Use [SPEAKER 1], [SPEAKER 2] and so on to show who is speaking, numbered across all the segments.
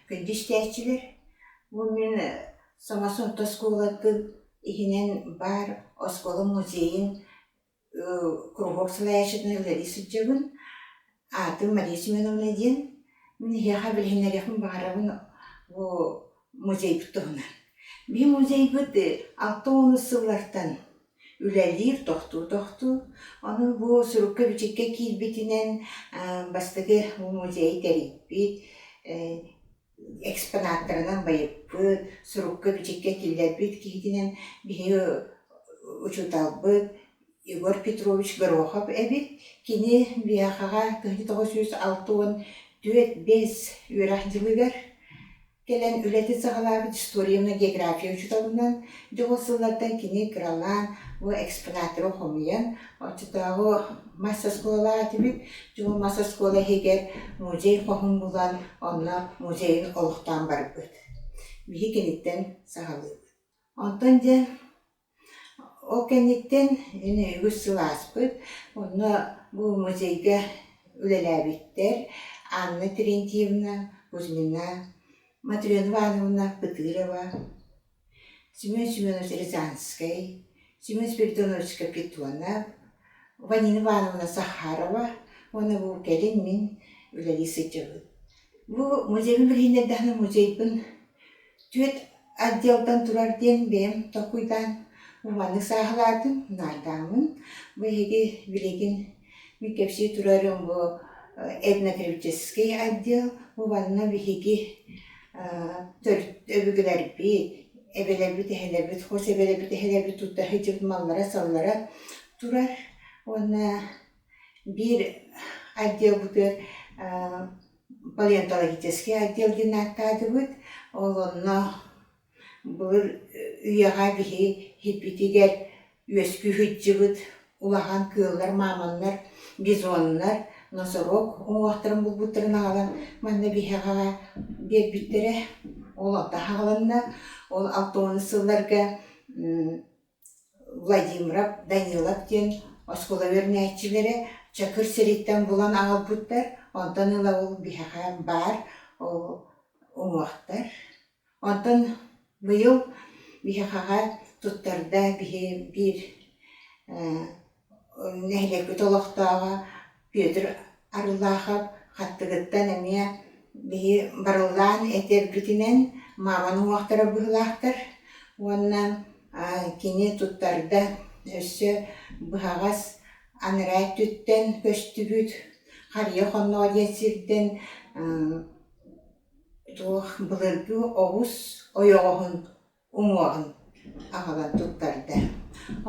[SPEAKER 1] Күндү истээччилэр, бу мин саҥа Сонто оскуолатын иһинэн баар оскуола музейын куруһуок салайааччытынан үлэлии сылдьабын. Аатым Мария Семеновна диэн. Мин эһиэхэ билиһиннэриэхпин баҕарабын бу музейбыт туһунан. Биһи музейбыт 60 сыллартан үлэлиир, тохтуу-тохтуу. Ону бу сурукка-бичиккэ киирбитинэн бастакы бу музейы тэрийбит, экспонаттарынан байыппыт, сурукка-бичиккэ киллэрбит киһитинэн биһиги учууталбыт Егор Петрович Горохов эбит. Кини биһиэхэҕэ 1964-5 үөрэх дьылыгар Кэлэн үлэтин саҕалаабыт история уонна география учууталынан дьоҕус сыллартан кини кыралаан бу экспонаттары хомуйан, оччотооҕу мас оскуолалаах этибит. Дьоҕу мас оскуола иһигэр музей хоһун булан, онно музейын олохтоон барбыт. Биһи киниттэн саҕалыыбыт. Онтон дьэ Ол кэнниттэн мин үгүс сыл ааспыт, онно бу музейга үлэлээбиттэр Анна Терентьевна Кузьмина, Матрена Ивановна Пытырова, Семен Семенович Рязанскай, Семен Спиридонович Капитонов, Ванина Ивановна Захарова уонна бу кэлин мин үлэлии сылдьабын. Бу музейбын билиһиннэрдэххинэ музейбын Түөрт отделтан турар диэн бэйэм толкуйдаан маннык сааһылаатым, наардааммын. Бу эһиги билигин мин кэпсии турарым бу этнографический отдел. Бу манна биһиги төрүт өбүгэлэрбит, эбэлэрбит, эһэлэрбит, хос эбэлэрбит, эһэлэрбит тутта сылдьыбыт маллара-саллара турар. Уонна биир отделбытыгар палеонтологический отдел диэн ааттаатыбыт. Ол онно былыр үйэҕэ биһи иһиппитигэр үөскүү сылдьыбыт улахан кыыллар, мамоннар, бизоннар, носорог уҥуохтарын булбуттарын аҕалан манна биһиэхэ биэрбиттэрэ. Ол онто аҕаланна. Ол 60 сылларга Владимиров Данилов диэн оскуола үөрэнээччилэрэ Чакыр сириттэн булан аҕалбыттар, онтон ыла ол биһиэхэ баар, ол уҥуохтар. Онтон быйыл биһиэхэҕэ туттарда биһи биир Нэһилиэкпит олохтооҕо Петр Арылахов хаттыгыттан эмиэ биһи барыллаан этэрбитинэн мааман уҥуохтара быһыылаахтар уонна кини туттарда өссө быһаҕас анараа өттүттэн көстүбүт Харыйа Хонноҕо диэн сиртэн туох былыргы оҕус ойоҕоһун уҥуоҕун аҕалан туттарда.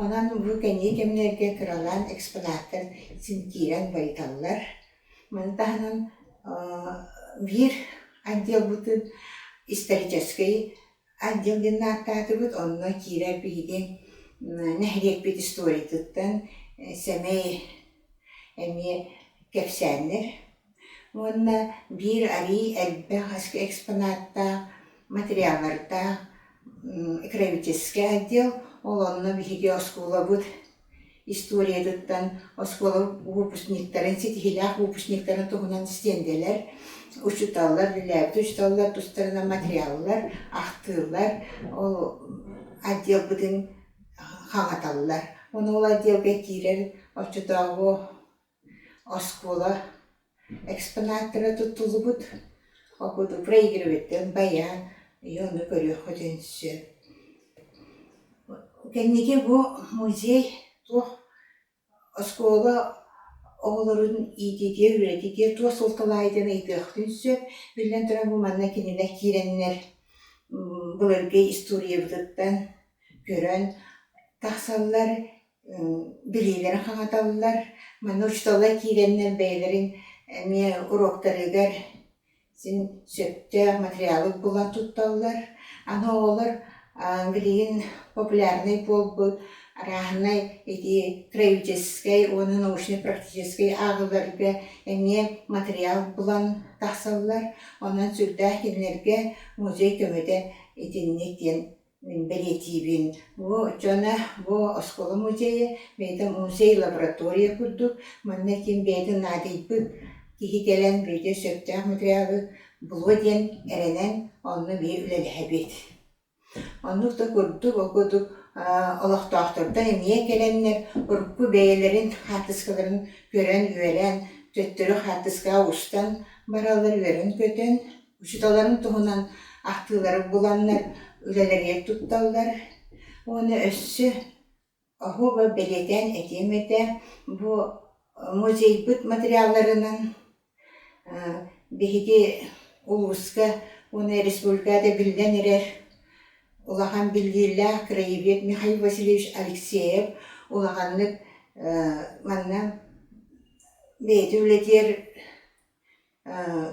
[SPEAKER 1] Онон бу кэнники кэмнэргэ кыралаан экспонаттар син киирэн байыталлар. Маны таһынан биир отделбытын историческай отдел диэн ааттаатыбыт. Онно киирэр биһиги нэһилиэкпит историятыттан сэмэй эмиэ кэпсээннэр Уонна биир арыый элбэх экспонаттаах, материаллардаах краеведческэй отдел, ол онно биһиги оскуолабыт историятыттан оскуола выпускниктарын, ситиһиилээх выпускниктарын туһунан стендэлэр, учууталлар, үлэлээбит учууталлар тустарынан материаллар, ахтыылар ол отделбытын хаҥаталлар. Уонна ол отделга киирэр оччотооҕу Оскуола экспонаттара туттуллубут, ол курдук проигрыватель, баян, и ону көрүөххүтүн сөп. Кэнники бу музей туох оскуола оҕолорун иитиитигэр, үөрэтиитигэр туох суолталааҕый диэн ыйытыахпытын сөп. Биллэн туран, бу манна кинилэр киирэннэр былыргы историябытыттан көрөн тахсаллар, билиилэрин хаҥаталлар. Манна учууталлар киирэннэр бэйэлэрин эмиэ уруоктарыгар син сөптөөх материалы булан тутталлар. Аны оҕолор билигин популярнай буолбут арааһынай ити краеведческай уонна научнай-практическай ааҕыыларга эмиэ материал булан тахсаллар. Онон сүрдээх кинилэргэ музей көмөтө итинник диэн Мин бэлиэтиибин, бу дьоно бу оскуола музейа бэйэтэ музей-лаборатория курдук, манна ким бэйэтин наадыйбыт киһи кэлэн бэйэтэ сөптөөх материалы булуо диэн эрэнэн онно эмиэ үлэлэһэбит. Оннук да курдук, ол курдук олохтоохтортон эмиэ кэлэннэр урукку бэйэлэрин хаартыскаларын көрөн үөрэн, төттөрү хаартыскаҕа устан бараллар үөрэн-көтөн, учууталларын туһунан ахтыылары буланнар үлэлэригэр тутталлар. Уонна өссө оһуоба бэлиэтээн этиэм этэ, бу музейбыт материалларынан биһиги улууска уонна республикаҕа да биллэн эрэр улахан биллиилээх краевед Михаил Васильевич Алексеев улаханнык манна бэйэтэ үлэтигэр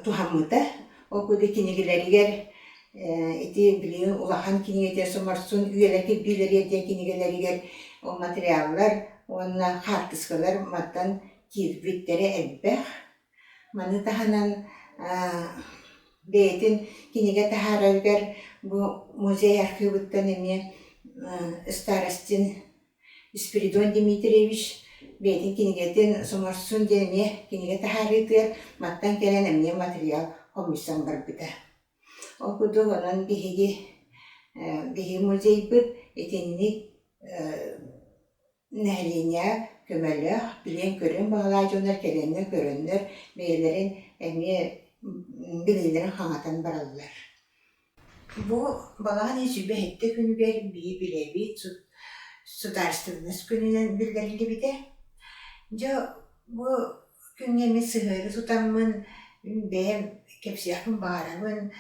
[SPEAKER 1] туһаммыта. Ол курдук кинигэлэригэр ити билигин улахан кинигэтэ Соморсун үйэлэр кирбиилэригэр диэн кинигэлэригэр ол материаллар уонна хаартыскалар мантан киирбиттэрэ элбэх. Маны таһынан бэйэтин кинигэ таһаарарыгар бу музей архыыбыттан эмиэ Старостин Спиридон Дмитриевич бэйэтин кинигэтин Соморсун диэн эмиэ кинигэ таһаарыытыгар мантан кэлэн эмиэ материал хомуйсан барбыта. Ол курдук онон биһиги биһиги музейбыт итинник нэһилиэнньэҕэ көмөлөөх, билиэн-көрүөн баҕалаах дьоннор кэлэннэр көрөннөр бэйэлэрин эмиэ билиилэрин хаҥатан бараллар. Бу балаҕан ыйын 27 күнүгэр биһи билэбит судаарыстыбаннас күнүнэн биллэриллибитэ. Дьэ бу күҥҥэ эмиэ сыһыары тутаммын бэйэм кэпсиэхпин баҕарабын.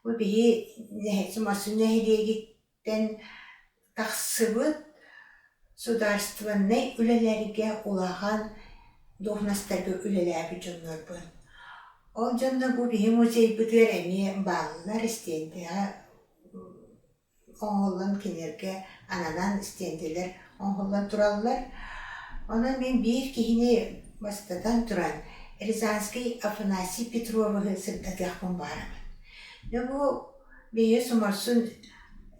[SPEAKER 1] Бу биһи Соморсун нэһилиэгиттэн тахсыбыт судаарыстыбаннай үлэлэргэ улахан дуоһунастарга үлэлээбит дьоннорбун. Ол дьоннор бу биһи музейбытыгар эмиэ бааллар, истиэндэҕэ оҥоһуллан кинилэргэ ананан истиэндэлэр оҥоһуллан тураллар. Онон мин биир киһини бастатан туран Рязанский Афанасий Петровиһы сырдатыахпын баҕарабын. Дьэ бу биһиги Соморсун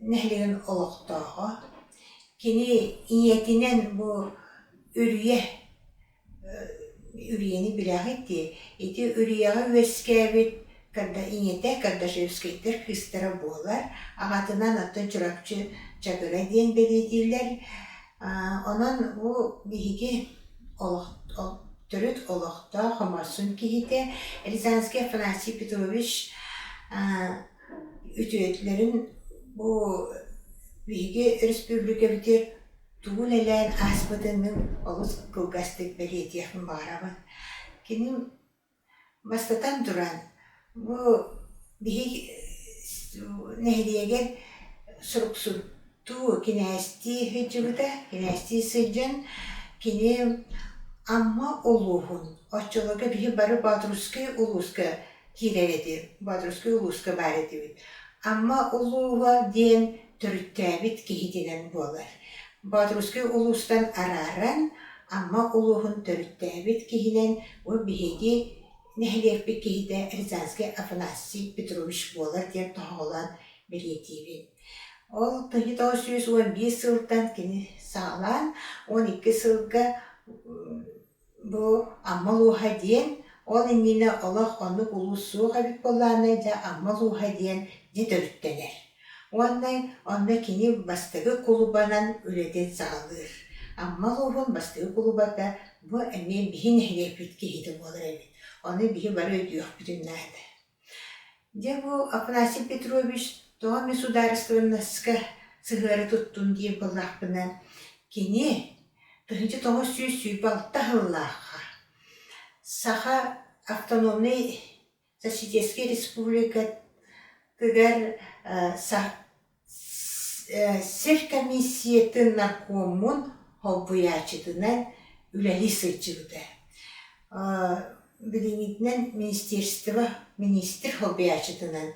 [SPEAKER 1] нэһилиэгин олохтооҕо. Кини ийэтинэн бу үрүйэ үрүйэни билэҕит дии, ити үрүйэҕэ үөскээбит ийэтэ Кардашевскайдар кыыстара буолар, аҕатынан оттон Чурапчы Чагыра диэн бэлиэтииллэр. Онон бу биһиги төрүт олохтоох Хоморсун киһитэ Рязанский Афанасий Петрович үтүөтүлэрин бу биһиги өрөспүүбүлүкэбитигэр тугу үлэлээн ааспытын мин олус кылгастык бэлиэтиэхпин баҕарабын. Кини бастатан туран, бу биһиги нэһилиэгэр суруксуттуу, кинээстии сылдьыбыта, кинээстии сылдьан кини Амма улууһун, оччолорго биһи бары Боотурускай улууска киирэр этим, Боотурускай улууска баар этибит. Амма улууһа диэн төрүттээбит киһитинэн буолар. Боотурускай улуустан арааран Амма улууһун төрүттээбит киһинэн бу биһиги нэһилиэкпит киһитэ Рязанский Афанасий Петрович буолар диэн тоһоҕолоон бэлиэтиибин. Ол 1911 сылтан кини саҕалаан 12 сылга Бу Амма улууһа диэн, ол иннинэ олох оннук улуус суох эбит буоллаҕына, дьэ Амма улууһа диэн дьэ төрүттэнэр. Уонна онно кини бастакы кулубанан үлэтин саҕалыыр. Амма улууһун бастакы кулубата бу эмиэ биһи нэһилиэкпит киһитэ буолар эбит. Ону биһи бары өйдүөхпүтүн наада. Дьэ бу Афанасий Петрович тоҕо эмэ судаарыстыбаннаска сыһыары туттун диир буоллахпына, кини 1926 сыллаахха Саха автономнай Социалистическай Республикатыгар Сир комиссиятын наркомун холбуйааччытынан үлэлии сылдьыбыта. Билиҥҥитинэн министерство министр холбуйааччытынан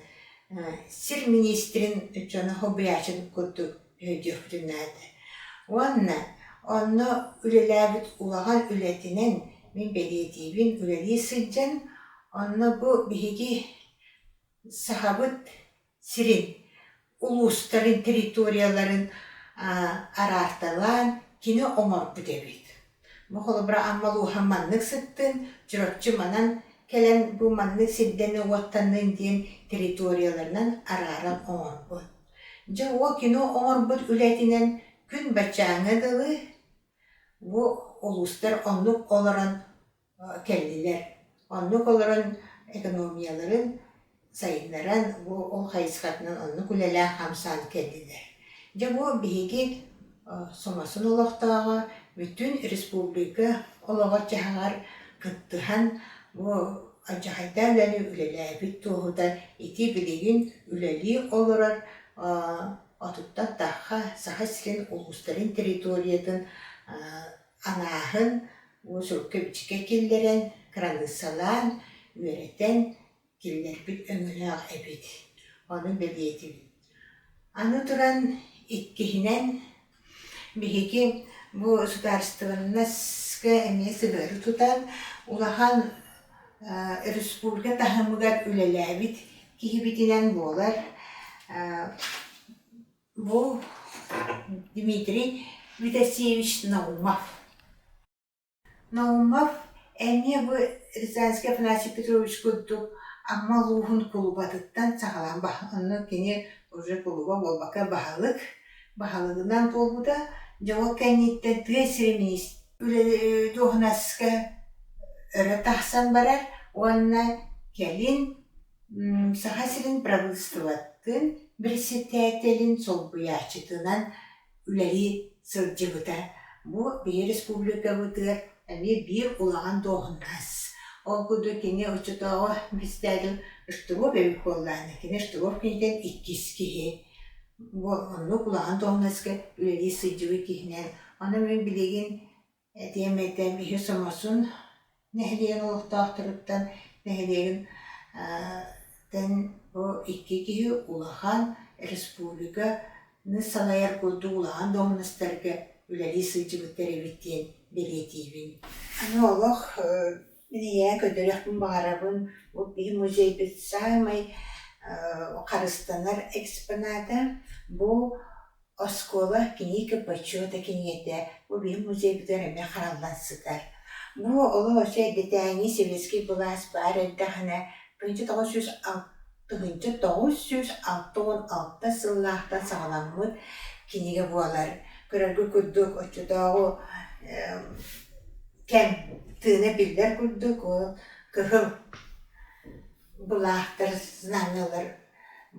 [SPEAKER 1] сир министрин дьоно холбуйааччы курдук өйдүөхпүтүн наада. Уонна онно үлэлээбит улахан үлэтинэн мин бэлиэтиибин үлэлии сылдьан онно бу биһиги Сахабыт сирин улуустарын территорияларын араарталаан кини оҥорбут эбит. Бу холобура Амма улууһа маннык сыттын, Чурапчы манан кэлэн бу маннык сирдэни-уоттаннын диэн территорияларынан арааран оҥорбут. Дьэ ол кино оҥорбут үлэтинэн күн баччааҥҥа дылы бу улуустар оннук олорон кэллилэр. Оннук олорон экономияларын сайыннаран, бу ол хайысхатынан оннук үлэлээн-хамсаан кэллилэр. Дьэ бу биһиги Соморсун олохтооҕо бүтүн республика олоҕор-дьаһаҕар кыттыһан бу алдьархайдаах үлэни үлэлээбит туоһута ити билигин үлэлии олорор отуттан тахха Саха сирин улуустарын территориятын анааһын сурукка-бичиккэ киллэрэн, кыраныыссалаан, үөрэтэн киллэрбит өҥөлөөх эбит. Ону бэлиэтиибин. Аны туран, иккиһинэн, биһиги бу судаарыстыбаннаска эмиэ сыһыары тутан, улахан республика таһымыгар үлэлээбит киһибитинэн буолар. Бу Дмитрий Витасевич Наумов. Наумов эмиэ бу Рязанский Афанасий Петрович курдук Амма улууһун кулубатыттан саҕалаан онно кини уже кулуба буолбакка баһылык баһылыгынан буолбута. Дьэ ол кэнниттэн тыа сирин дуоһунаска өрө тахсан барар уонна кэлин Саха сирин правительствотын председателин солбуйааччытынан үлэлии сылдьыбыта. Бу биһи республикабытыгар эмиэ биир улахан дуоһунас. Ол курдук кини оччотооҕу председатель Штыров эбит буоллаҕына, кини Штыров киниттэн иккис киһи. Бу оннук улахан дуоһунаска үлэлии сылдьыбыт киһинэн. Ону мин билигин Этиэм этэ биһи Соморсун нэһилиэгин олохтоохторуттан нэһилиэгин тэн бу икки киһи улахан республиканы салайар курдук улахан дуоһунастарга үлэлии сылдьыбыттар эбит диэн бэлиэтиибин. Аны олох мин ийээ көрдөрүөхпүн баҕарабын бу биһи музейбыт саамай харыстанар экспоната бу Оскуола книга почета кинигэтэ бу биһи музейбытыгар эмиэ хараллан сытар. Бу олох өссө эрдэтээҥҥи сэбиэскэй былаас баар эрдэҕинэ 1996 сыллаахтан саҕаламмыт кинигэ буолар. Көрөргө курдук оччотооҕу кэм тыына биллэр курдук ол кыһыл былаахтар, знамялар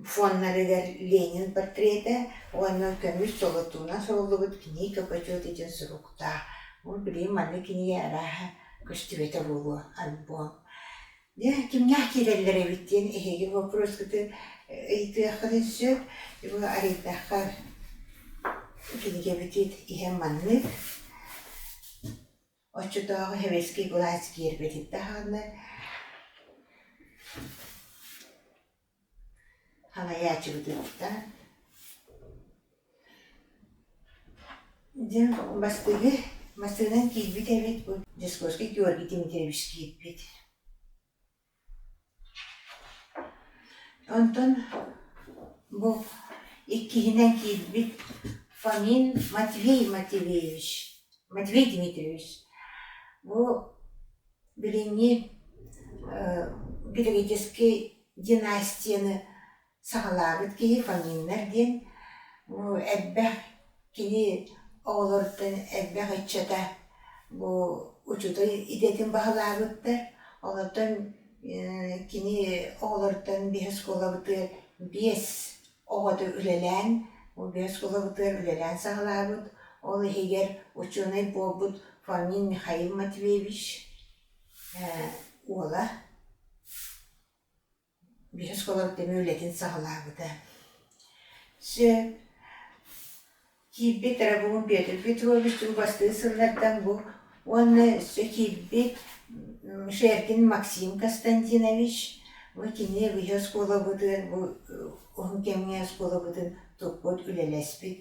[SPEAKER 1] фоннарыгар Ленин портрета уонна көмүс солотуунан суруллубут «Книга почета» диэн суруктаах. Бу билигин маннык кинигэ арааһа көстүбэтэ буолуо, альбом. Дьэ, кимнээх киирэллэр эбит диэн эһиги боппуруоскутун ыйытыаххытын сөп. Бу арыйдахха кинигэбитин иһэн маннык. Оччотооҕу сэбиэскэй былаас киирбитин даҕаны халайааччыбытыттан Дьэ, бастыгы массыынан киирбит эбит бу Дьосковский Георгий Дмитриевич киирбит. Онтон бу иккиһинэн киирбит Фомин Матвей Матвеевич, Матвей Дмитриевич бу билиҥҥи педагогическай династияны саҕалаабыт киһи Фоминнар диэн бу элбэх кини оҕолоруттан элбэх ыччата бу учуутал идэтин баһылаабыттар. Олортон кини оҕолоруттан биһи оскуолабытыгар биэс оҕото үлэлээн, бу биэс оскуолабытыгар үлэлээн саҕалаабыт. Ол иһигэр учуонай буолбут Фомин Михаил Матвеевич уола Биһи оскуолабыт эмиэ үлэтин саҕалаабыта. Сөп. Киирбит Рагун Петр Петрович бастыыр сыллартан бу уонна өссө киирбит Шеркин Максим Константинович бу кини биһи оскуолабытыгар бу уһун кэмҥэ оскуолабытын туппут, үлэлэспит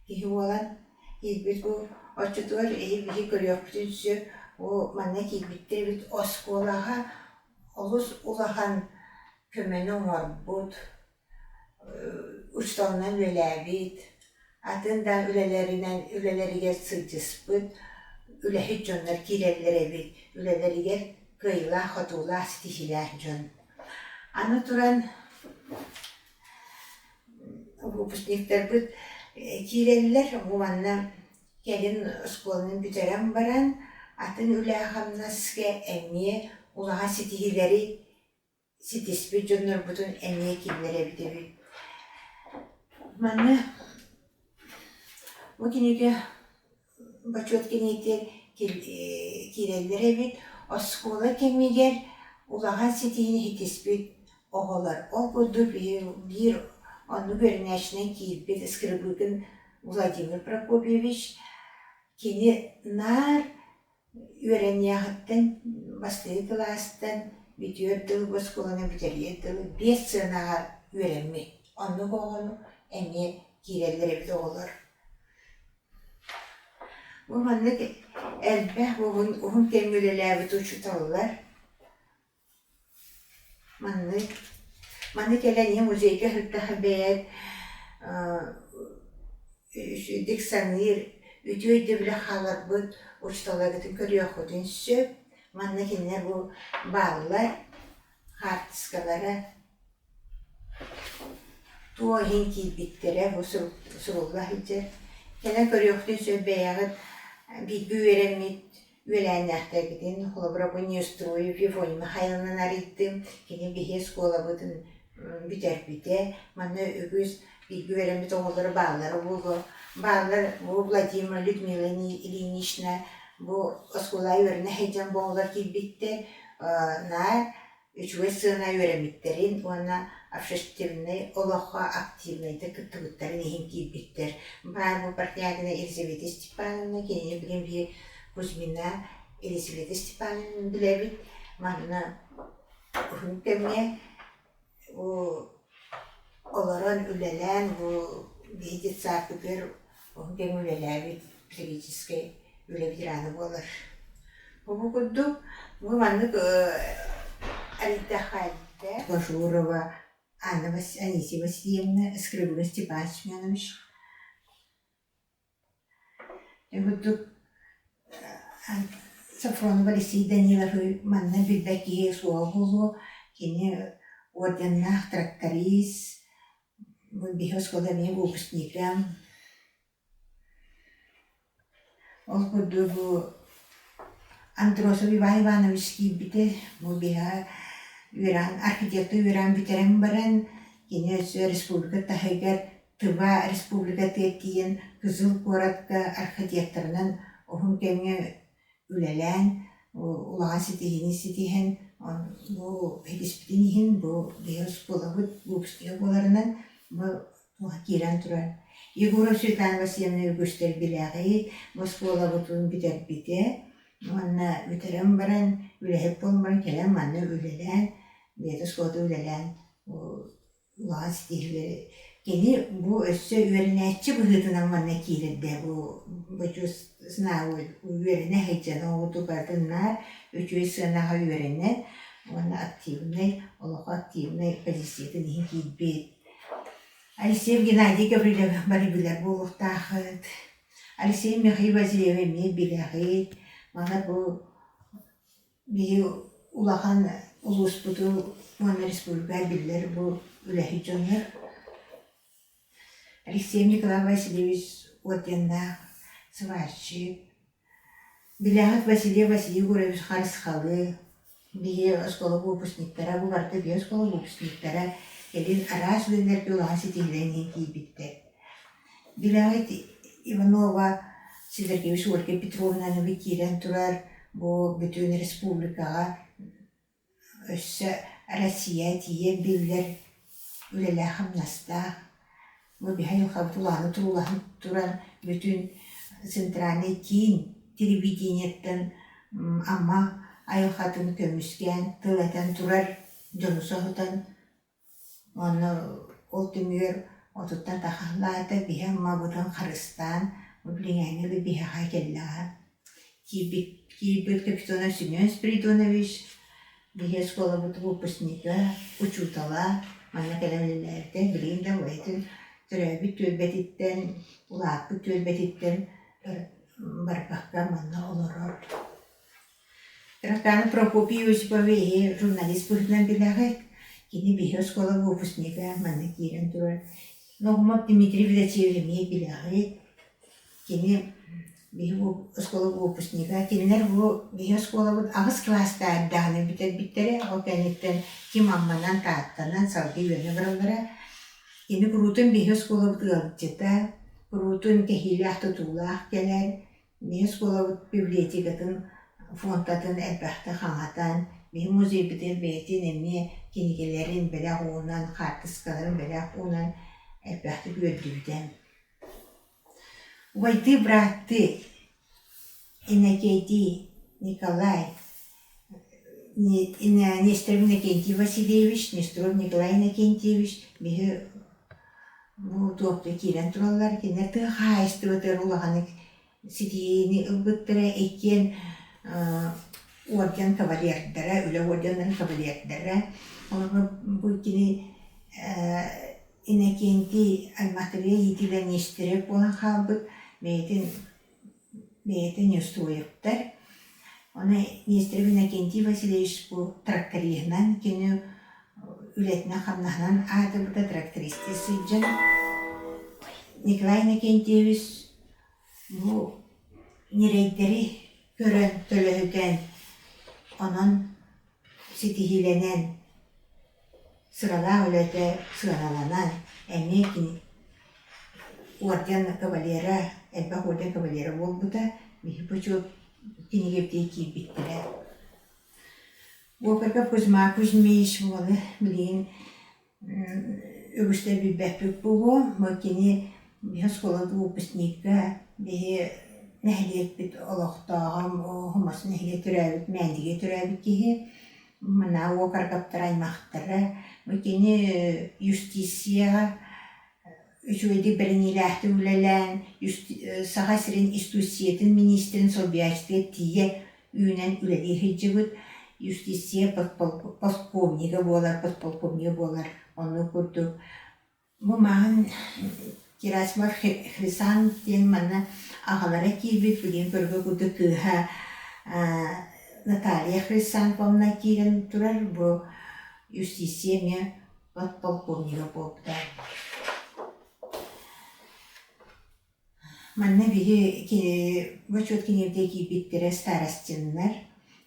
[SPEAKER 1] киһи буолан киирбит бу оччотугар эһи биһи көрүөхпүтүн сөп бу манна киирбиттэр эбит оскуолаҕа олус улахан көмөнү оҥорбут, учууталынан үлэлээбит, атын да үлэлэринэн үлэлэригэр сылдьыспыт үлэһит дьоннор киирэллэр эбит, үлэлэригэр. кыайыылаах-хотуулаах, ситиһиилээх дьон. Аны туран выпускниктарбыт киирэллэр, бу манна кэлин оскуоланы бүтэрэн баран атын үлэ-хамнаска эмиэ улахан ситиһиилэри ситиспит дьоннорбутун эмиэ киллэрэбит эбит. Манна бу кинигэ бочуот кинигэтигэр киирэллэр эбит. Оскуола кэмигэр улахан ситиһиини ситиспит оҕолор. Ол курдук биир оннук үөрэнээччинэн киирбит Скрыбыкин Владимир Прокопьевич кини наар Үөрэниэҕиттэн бастакы кылаастан бүтүөр дылы бу оскуоланы бүтэриэр дылы биэс сыанаҕа үөрэммит. Оннук оҕону эмиэ киирэллэр эбит оҕолор. Бу маннык элбэх уһун уһун кэмҥэ үлэлээбит учууталлар Маннык маны кэлэн ийэ музейга сырдаха бэйэт үчүгэйдик саныыр, үтүө өйдөбүлэ хааларбыт учууталларгытын көрүөххүтүн сөп. Манна кинилэр бу бааллар, хаартыскалара туох иһин киирбиттэрэ бу сурулла сылдьар. Кэлэн көрүөххүтүн сөп бэйэҕит бииргэ үөрэммит Үөлээннээхтэрбитин, холобура, бу Неустроев Ефоний Михайловнаны арыйдым. Кини биһи оскуолабытын бүтэрбитэ. Манна үгүс бииргэ үөрэммит оҕолоро бааллара буолуо. Бааллар бу Владимир Людмила Ильинична бу оскуолаҕа үөрэнэ сылдьан бу оҕолор киирбиттэр. Наар үчүгэй сыана үөрэммиттэрин уонна общественнай олоххо активнайдык кыттыбыттарын иһин киирбиттэр. Баар бу Портнягина Елизавета Степановна, кинини билин биир Кузьмина Елизавета Степановна билэбит. Манна уһун кэмҥэ бу олорон үлэлээн бу биһи детсадпытыгар уһун кэмҥэ үлэлээбит педагогическай үлэ ветерана буолар. Бу курдук бу маннык Алита Бажурова Анна Анисия Васильевна, Скрыбыга Степан Семенович Курдук Софронов Алексей Даниловы манна билбэт киһи суоҕа буолуо. Кини орденнаах тракторист, бу биһи оскуола эмиэ выпускнига. Ол курдук бу Андросов Иван Иванович киирбитэ, бу биһиэхэ үөрэҕин архитектор үөрэҕин бүтэрэн баран, кини өссө республика таһыгар Тыва республикатыгар тиийэн Кызыл куоракка архитекторынан уһун кэмҥэ үлэлээн, улахан ситиһиини ситиһэн, бу ситиспитин иһин бу биһиги оскуолабыт выпускнига буоларынан бу киирэн турар. Егоров Светлана Васильевна үгүстэр билээҕи бу оскуолабытын бүтэрбитэ уонна бүтэрэн баран үлэһит буолан баран кэлэн манна үлэлээн, бэйэтэ оскуолата үлэлээн Улахан ситиһиилэри кини бу өссө үөрэнээччи быһыытынан манна киирэрдэ бу бочуос үөрэнэ сылдьан оҕотук барытын наар үчүгэй сыанаҕа үөрэнэн уонна активнай олоххо активнай позициятын иһин киирбит. Алексеев Геннадий Гаврильевич бары билэр буолуохтаахыт. Алексей Михаил Васильев эмиэ билэҕит. Маны бу Биһи улахан улууспутун уонна республика биллэр бу үлэһит дьоннор. Алексей Николай Васильевич орденнаах сварщик, Билэҕит Василий Василий Егорович Харысхалы, биһи оскуола выпускниктара, бу барыта биһи оскуола выпускниктара кэлин араас үлэлэргэ улахан ситиһиилэрин иһин киирбиттэр. Билэҕит Иванова Сидоркевич Ольга Петровнаны киирэн турар бу бүтүн республикаҕа өссө Россия тиийэн биллэр үлэлээх-хамнастаах бу биһи айылҕабыт улаана туруулаһан туран бүтүн центральнай киин телевидениеттэн Амма айылҕатын көмүскээн тыл этэн турар дьону соһутан Уонна ол түмүгэр отуттан тахалаата биһи Аммабытын харыстаан бу билиҥҥээҥҥи да биһиэхэ кэллэҕэ. Киирбит киирбит Капитонов Семен Спиридонович биһи оскуолабыт выпускнига, учуутала манна кэлэн үлэлээбитэ. Билигин да бэйэтин төрөөбүт түөлбэтиттэн, улааппыт түөлбэтиттэн барбакка манна олорор. Тараканов Прокопий Осиповиһы журналист быһыытынан билэҕит. Кини биһи оскуола выпускнига манна киирэн турар. Ногумов Дмитрий Владимирович эмиэ билэҕит. Кини биһи оскуола выпускнига. Кинилэр бу биһи оскуолабыт аҕыс кылаастаах эрдэҕинэ бүтэрбиттэрэ. Ол кэнниттэн ким Амманан, Тааттанан салгыы үөрэнэ бараллара. Кини куруутун биһи оскуолабыт ыалдьыта, куруутун кэһиилээх тутуулаах кэлэр. Биһи оскуолабыт библиотекатын фондатын элбэхтэ хаҥатан, биһи музейбытыгар бэйэтин эмиэ кинигэлэрин бэлэх уунан, хаартыскаларын бэлэх уунан элбэхтик үөрдүбүтэ. Убайдыы-бырааттыы Иннокентий Николай Нестеров Иннокентий Васильевич, Нестеров Николай Иннокентьевич биһи бу туохта киирэн тураллар. Кинилэр тыа хаһаайыстыбатыгар улаханнык ситиһиини ылбыттара. Иккиэн орден кавалердара, үлэ орденнарын кавалердара. Онон бу кини Иннокентий аймахтарыгар иитиллэн Нестеров буолан хаалбыт. Бэйэтин бэйэтэ Неустроевтар. Ону Нестеров Иннокентий Васильевич бу тракториһынан кини үлэтинэн-хамнаһынан аатырбыта трактористыы сылдьан Николай Иннокентьевич бу ньирэйдэри көрөн төлөһүтэн онон ситиһиилэнэн сыралаах үлэтэ сыаналанан эмиэ кини орден кавалера, элбэх орден кавалера буолбута, биһи бочуот кинигэбитигэр киирбиттэрэ. Уопарга Кузьма Кузьмич уолу билигин үгүстэр билбэппит буолуо. Бу кини биһи оскуола выпускнига, биһи нэһилиэкпит олохтооҕо, Хомос нэһилиэк төрөөбүт, Мээндигэ төрөөбүт киһи. Мына уокаргаптар аймахтара. Бу кини юстицияҕа үчүгэйдик бэриниилээхтик үлэлээн, Саха сирин юстициятын миниистирин солбуйааччытыгар тиийэ үүнэн үлэлии сылдьыбыт юстиция полковнига буолар, подполковнига буолар. Оннук курдук бу мааҕын Герасимов Хрисан диэн манна аҕалара киирбит, билигин көргө курдук кыыһа Наталья Хрисанфовна киирэн турар. Бу юстиция эмиэ подполковнига буолбута. Манна биһи бочуот киниэбитигэр киирбиттэрэ старостиннар.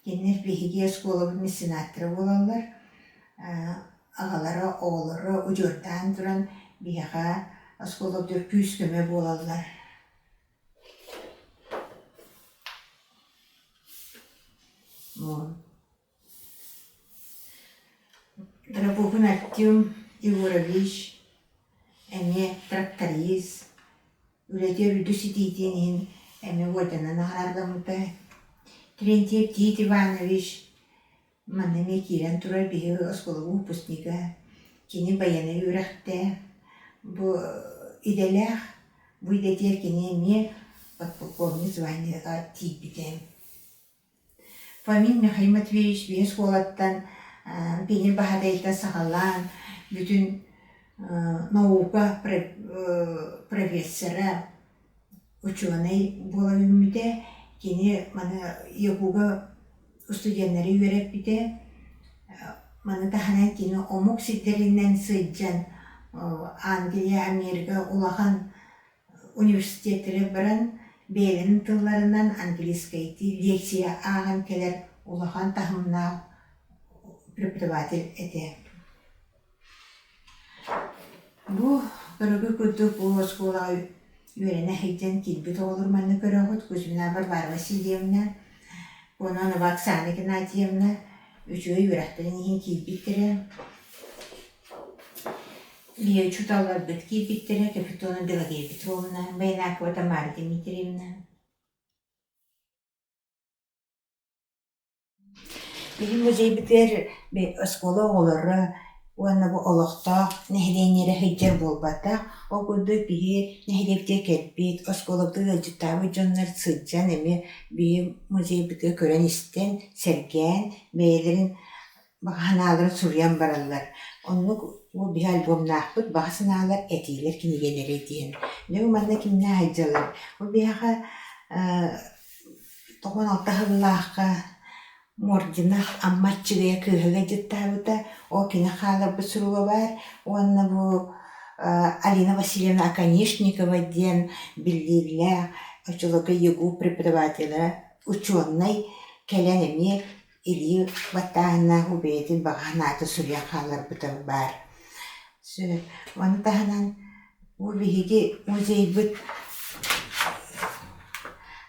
[SPEAKER 1] Кинилэр биһиги оскуолабыт меценаттара буолаллар. Аҕалара, оҕолоро удьуордаан туран биһиэхэ оскуолабытыгар күүс-көмө буолаллар. Дорогуһун Артем Егорович эмиэ тракторист, үлэтэ үрдүк ситиитин иһин эмиэ уордьанынан наҕараадаламмыта. Терентьев Тит Иванович манна эмиэ киирэн турар биһиги оскуола выпускнига. Кини байыаннай үөрэхтээх, бу идэлээх, бу идэтигэр кини эмиэ подполковник званиеҕа тиийбитэ. Фомин Михаил Матвеевич биһи оскуолаттан пионер баһаатайыттан саҕалаан бүтүн наука профессора, учуонай буола үүммүтэ. Кини маны ЯГУ-га студеннары үөрэппитэ. Маны таһынан кини омук сирдэринэн сылдьан Англия, Америка улахан Университеттары баран бэйэлэрин тылларынан английскайдыы лекция ааҕан кэлэр улахан таһымнаах преподаватель этэ. Бу көрөгү курдук бу оскуолаҕа үөрэнэ сылдьан киирбит оҕолор манна көрөҕүт Кузьмина Варвара Васильевна, Кононова Оксана Игнатьевна үчүгэй үөрэхтэрин иһин киирбиттэрэ. Ийэ учууталларбыт киирбиттэрэ Капитона Пелагея Петровна, Байнакова Тамара Дмитриевна. Биһиги музейбытыгар оскуола оҕолоро уонна бу олохтоох нэһилиэнньэлэрэ сылдьар буолбатах. Ол курдук биһи нэһилиэкпитигэр кэлбит, оскуолабытыгар ыалдьыттаабыт дьоннор сылдьан эмиэ биһи музейбытыгар көрөн-истэн, сэргээн, бэйэлэрин баҕа санааларын суруйан бараллар. Оннук бу биһи альбомнаахпыт баҕа санаалар, этиилэр кинигэлэрэ диэн. Дьэ бу манна кимнээх сылдьаллар? Бу биһиэхэ 96 сыллаахха Мординов Амма Аччыгыйа кыыһыга дьыттаабыта, ол кини хааларбыт суруга баар уонна бу Алина Васильевна Оконешникова диэн биллииллээх оччолорго ЕГУ преподавателэ, учуонай кэлэн эмиэ илии баттааһыннаах бэйэтин баҕа санаатын суруйан хаалларбыта баар. Ону таһынан бу биһиги музейбыт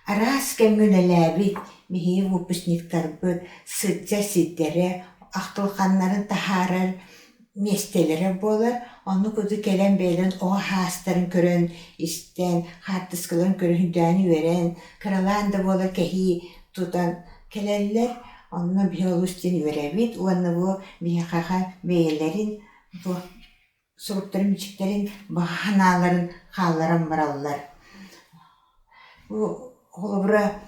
[SPEAKER 1] араас кэмҥэ үлэлээбит биһиги выпускниктарбыт сылдьар сирдэрэ, ахтылҕаннарын таһаарар миэстэлэрэ буолар. Оннук курдук кэлэн бэйэлэрин оҕо саастарын көрөн, истэн, хаартыскаларын көрөн үрдээн үөрэн, кыралаан да буолар кэһии тутан кэлэллэр. Онно биһи олус диэн үөрэбит уонна бу биһиэхэ бэйэлэрин туох суруктарын-бичиктэрин баҕа санааларын хаалларан бараллар. Бу холобура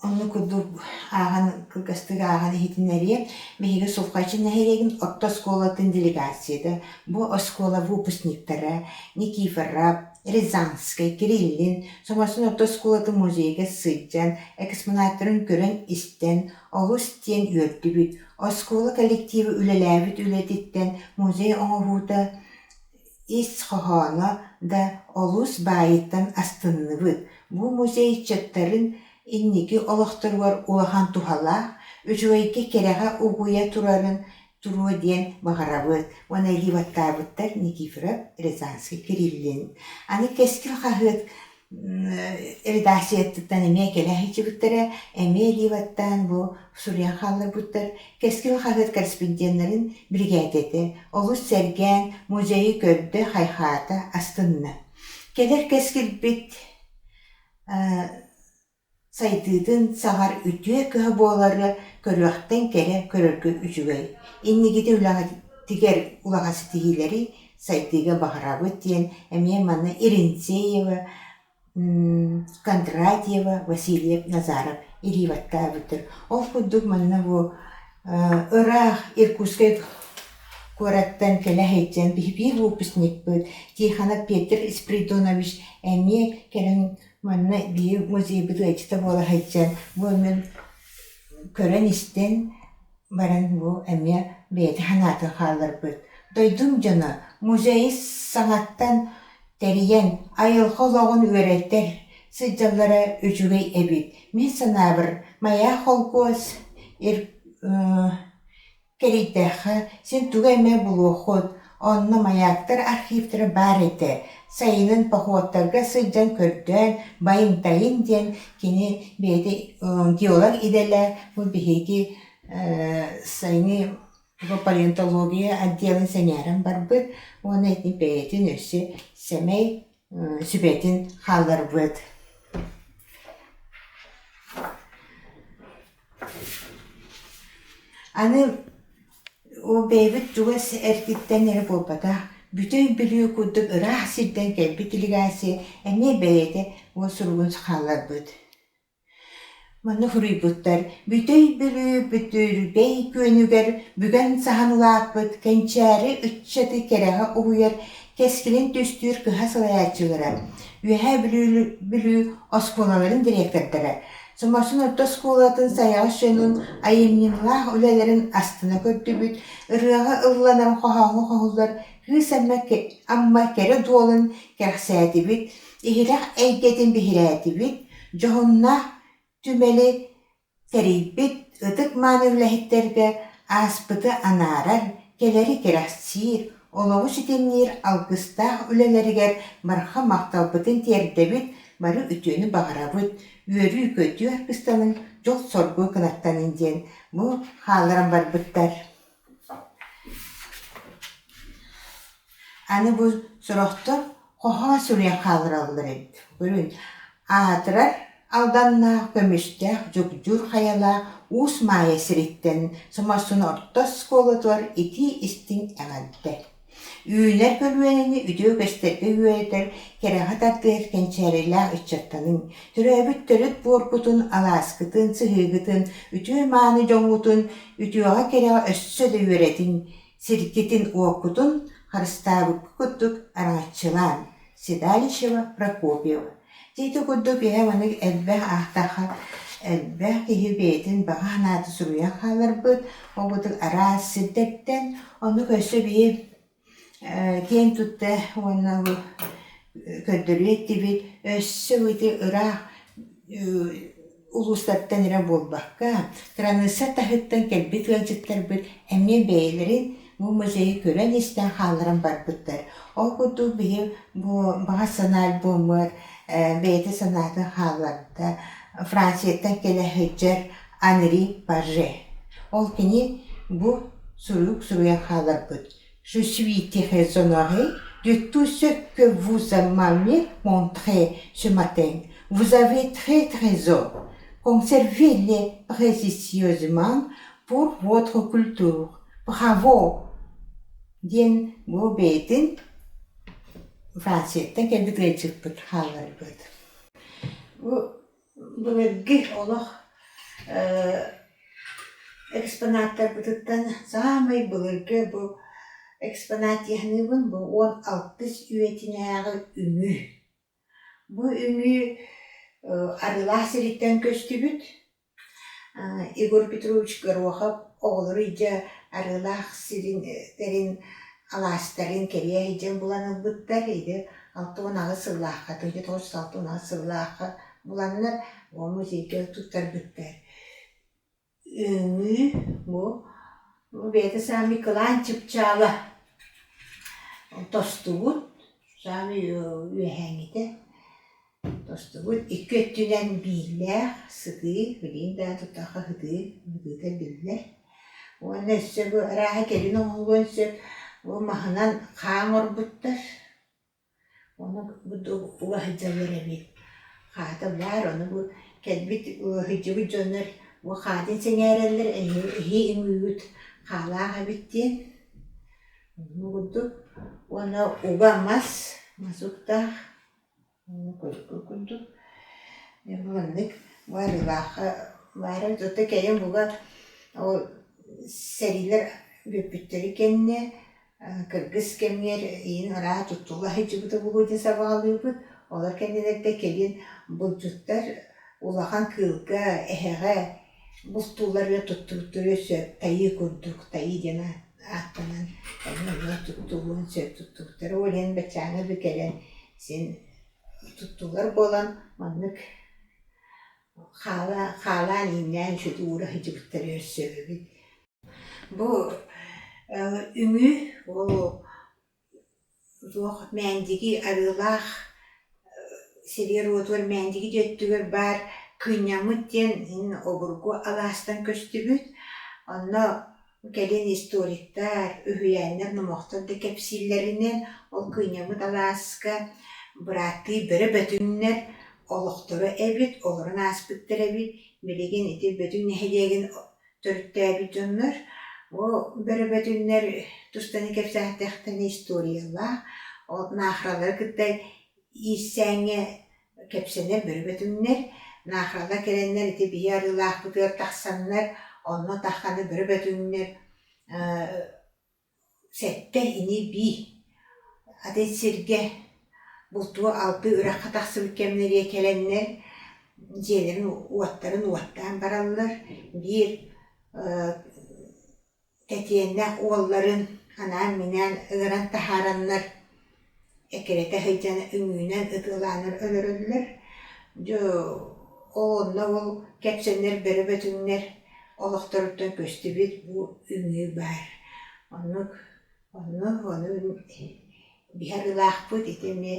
[SPEAKER 1] оннук курдук ааҕан кылгастык ааҕан иһитиннэриэм. Биһиги Сулҕаччы нэһилиэгин орто оскуолатын делегацията бу оскуола выпускниктара Никифоров, Рязанскай, Кириллин Соморсун орто оскуолатын музейга сылдьан экспонаттарын көрөн-истэн олус диэн үөрдүбүт. Оскуола коллектива үлэлээбит үлэтиттэн музей оҥоһуута ис хоһооно да олус баайыттан астынныбыт. Бу музей ыччаттарын инники олохторугар улахан туһалаах, үчүгэйгэ кэрэҕэ угуйа турарын туруо диэн баҕарабыт уонна илии баттаабыттар Никифоров, Рязанский, Кириллин. Аны Кэскил хаһыат редакциятыттан эмиэ кэлэ сылдьыбыттара, эмиэ илии баттаан бу суруйан хаалларбыттар. Кэскил хаһыат корреспонденнарын биригээдэтэ олус сэргээн музейы көрдө, хайхаата, астынна. Кэлэр кэскилбит сайдыытын саҕар үтүө кыһа буолары көрүөхтэн кэрэ көрөргө үчүгэй. Инникити үлэҕитигэр улахан ситиһиилэри сайдыыга баҕарабыт диэн эмиэ манна Иринцеева, Кондратьева, Васильев, Назаров илии баттаабыттар. Ол курдук манна бу ыраах Иркутскай куораттан кэлэ сылдьан биир выпускникпыт Тихонов Петр Спиридонович эмиэ кэлэн Манна биир музейбыт ыалдьыта буола сылдьан, бу мин көрөн-истэн баран бу эмиэ бэйэтэ санаатын хаалларбыт. Дойдум дьоно музейы саҥаттан тэрийэн, айылҕа олоҕун үөрэтэр сылдьаллара үчүгэй эбит. Мин санаабар, Майа холкуос Кэрийдэххэ, син тугу эмэ булуоххут, онно майаактар архивтара баар этэ, сайынын походтарга сылдьан көрдөөн, байымтайын диэн кини бэйэтэ геолог идэлээх, бу биһиги сайыҥҥы палеонтология отделын сэҥээрэн барбыт уонна ити бэйэтин өссө сэмэй сүбэтин хаалларбыт. Аны ол бэйэбит чугас эргиттэн эрэ буолбатах, Бүтэй Бүлүү курдук ыраах сиртэн кэлбит делегация эмиэ бэйэтэ уол суругун хаалларбыт. Манна суруйбуттар: Бүтэй Бүлүү Бүтүрбэй күөнүгэр бүгэн саһан улааппыт кэнчээри ыччаты кэрэҕэ уһуйар кэскилин түстүүр кыһа салайааччылара, Үөһээ Бүлүү оскуолаларын директордара Соморсун орто оскуолатын сайаҕас дьонун айымньылаах үлэлэрин астына көрдүбүт, ырыаҕа ылланар, хоһооҥҥо хоһуллар Кыыс Амма кэрэ дуолун кэрэхсээтибит, иһирэх эйгэтин биһирээтибит, дьоһуннаах түмэли тэрийбит ытык-мааны үлэһиттэргэ ааспыты анаарар, кэлэри кэрэхсиир, олоҕу ситимниир алгыстаах үлэлэригэр барҕа махталбытын тиэрдэбит, бары үтүөнү баҕарабыт, үөрүү-көтүү аргыстанын, дьол-соргу кынаттанын диэн бу хаалларан барбыттар. Аны бу сорохтор хоһоон суруйан хааллараллар эбит. Көрүн, аатырар Алданнаах, көмүстээх, дьугдьуур хайалаах Уус Маайа сириттэн Соморсун орто оскуолатыгар итии-истиҥ эҕэрдэ. Үүнэр көлүөнэни үтүө үгэстэргэ үөрэтэр, кэрэҕэ тардыһар кэнчээрилээх ыччаттаныҥ, төрөөбүт төрүт буоргутун, алааскытын, сыһыыгытын, үтүө-мааны дьоҥҥутун үтүөҕэ-кэрэҕэ өссө да үөрэтиҥ, сиргитин-уоккутун харыстаабыкка курдук араҥаччылаан Седалищева Прокопьева. Дьэ ити курдук ийэ маннык элбэх аахтахха Элбэх киһи бэйэтин баҕа санаатын суруйан хаалларбыт, ол курдук араас сирдэртэн. Оннук өссө биир киэн тутта уонна көрдөрүө этибит, өссө ити ыраах улуустартан эрэ буолбакка, кыраныысса таһыттан кэлбит ыалдьыттарбыт эмиэ бэйэлэрин бу музейы көрөн-истэн хаалларан барбыттар. Ол курдук биһи бу баҕа санаа альбоммут бэйэтэ санаатын хаалларда Францияттан кэлэ сылдьар Анри Паже. Ол кини бу сурук суруйан хаалларбыт «Je suis très honoré de tout ce que vous m'avez montré ce matin. Vous avez très trésor. Conservez-les précieusement pour votre culture. Bravo!» диэн бу бэйэтин Францияттан кэлбит ыалдьыппыт хаалларбыт. Бу былыргы олох экспонаттарбытыттан саамай былыргы бу экспонат дии саныыбын бу 16 үйэтинээҕи үҥүү. Бу үҥүү Арыылаах сириттэн көстүбүт. Егор Петрович Горохов оҕолору илдьэ Арыылаах сирин тэрин алаастарын кэрийэ сылдьан булан ылбыттар. Или 68 сыллаахха, 1968 сыллаахха буланнар ол музейга туттарбыттар. Үҥүү бу бэйэтэ саамай кылаан чыпчаала тостубут, саамай үөһээҥҥитэ тостубут, икки өттүнэн бииллээх сытыы, билигин да туттахха сытыы, сытыыта биллэр. Уонна өссө бу арааһа кэлин оҥоһуллуон сөп, бу маһынан хаа оҥорбуттар. Ону уга сылдьаллар эбит. Хаата баар, ону бу кэлбит сылдьыбыт дьоннор бу хаатын сэҥээрэллэр, эһии үҥүүгүт хаалаах эбит диэн. Оннук курдук. Уонна уга мас, мас уктаах. Курдук. Маннык баарылаахха баара зато кэлин буга ол сэриилэр бүппүттэрин кэннэ кыргыс кэмигэр иин арааһа туттулла сылдьыбыта буолуо диэн сабаҕалыыбыт. Олор кэннилэртэн кэлин булчуттар улахан кыылга, эһэҕэ бултуулларыгар туттубуттара сөп тайыы курдук, тайыы диэн ааттанан онно туттуллуон сөп туттубуттара. Ол иһин баччааҥҥа да кэлэн син туттуллар буолан маннык хаалаан ииннээн үчүгэй уура сылдьыбыттара өссө эбит. Бу үҥүү ол туох Мээндиги арыылаах сиригэр-уотугар Мээндиги диэн өттүгэр баар Кыынньаммыт диэн обургу алаастан көстүбүт. Онно кэлин историктар, үһүйээннэр, номохтор да кэпсииллэринэн ол Кыынньаммыт алааска бырааттыы бөрө бөтүҥнэр олохторо эбит, олорон ааспыттар эбит. Билигин ити Бөтүҥ нэһилиэгин төрүттээбит дьоннор бу бөрөбөтүннэр тустаны кэпсээтэхтэринэ историялаах, ол наахаралары кытта иирсээҥҥэ кэпсэнэр бөрөбөтүннэр, наахаралар кэлэннэр ити биһи арыылаахпытыгар тахсаннар, онно тахханы бөрөбөтүннэр Сэттэ ини-бии атын сиргэ бултуу-алтыы үрэххэ тахсыбыт кэмнэригэр кэлэннэр дьиэлэрин уоттарын уоттаан бараллар, биир тэтиэнэх уолларын анаан-минээн ыҥыран таһаараннар эккирэтэ сылдьан үҥүүнэн ытыалааннар өлөрөллөр. Дьэ ол онно ол кэпсэнэр бөрө бөтүҥнэр олохторуттан көстүбүт бу үҥүү баар. Оннук онно ону биһи арыылаахпыт ити эмиэ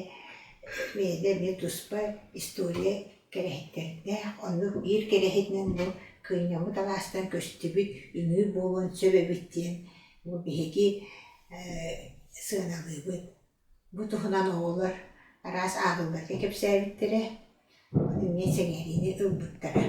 [SPEAKER 1] бэйэтэ эмиэ туспа история кэрэһиттэрдээх. Оннук биир кэрэһитинэн бу кыынньаммыт алаастан көстүбүт үҥүү буолуон сөп эбит диэн бу биһиги сыаналыыбыт. Бу туһунан оҕолор араас ааҕыыларга кэпсээбиттэрэ, эмиэ сэҥээриини ылбыттара.